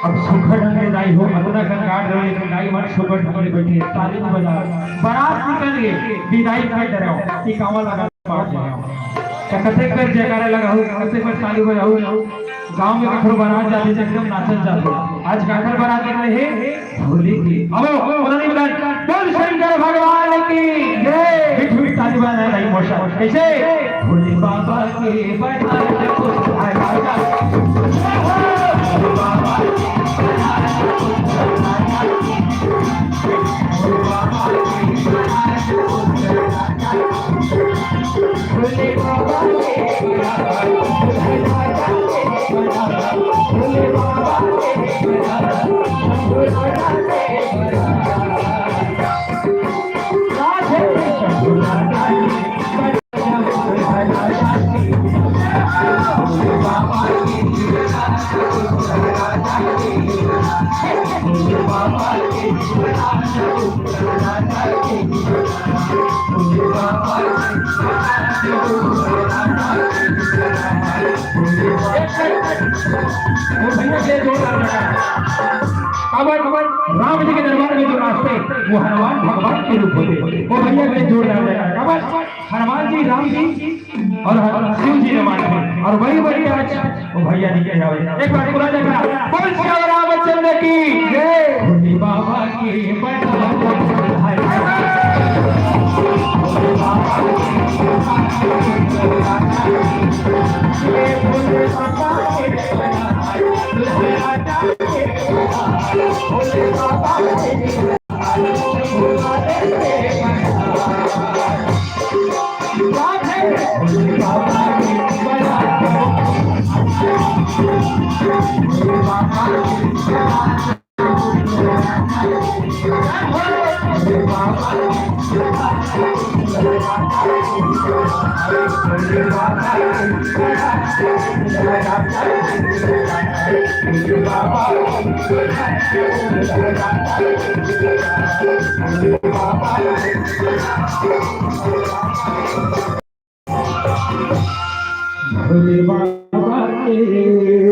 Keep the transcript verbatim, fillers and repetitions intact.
अब सुखद ढंग ले दाई हो, अतना कन गाड़ रहे, लेकिन दाई मन सुखद ढंग ले बैठे, ताली बजा, बारात निकल गे, बिदाई कर डरे हो, कि कामा लगा पाट जाए हो। त कतेक बेर जयकारा लगाहू, कतेक बेर ताली बजाहू, गांव में कखरो बारात जाथे, त एकदम नाचत जाथे। आज काकर बारात निकले हे? होली के। अब, अब, पता नहीं बता, बोल शंकर भगवान की जय। मिठ मिठ ताली बजाए दाई मोर साथ। कैसे? भोले बाबा के बड़ा वो भैया के जोरदार जयकारा। अब, अब राम जी के दरबार में जो नाचते, वो हनुमान भगवान के रूप होते। वो भैया के जोरदार जयकारा। अब हनुमान जी, राम जी और हर-, शिव जी हनुमान जी। और वही, वही आज वो भैया जी के आवे। एक बार पूरा जयकारा। बोल सिया रामचंद्र की जय। भोले बाबा की बड़ा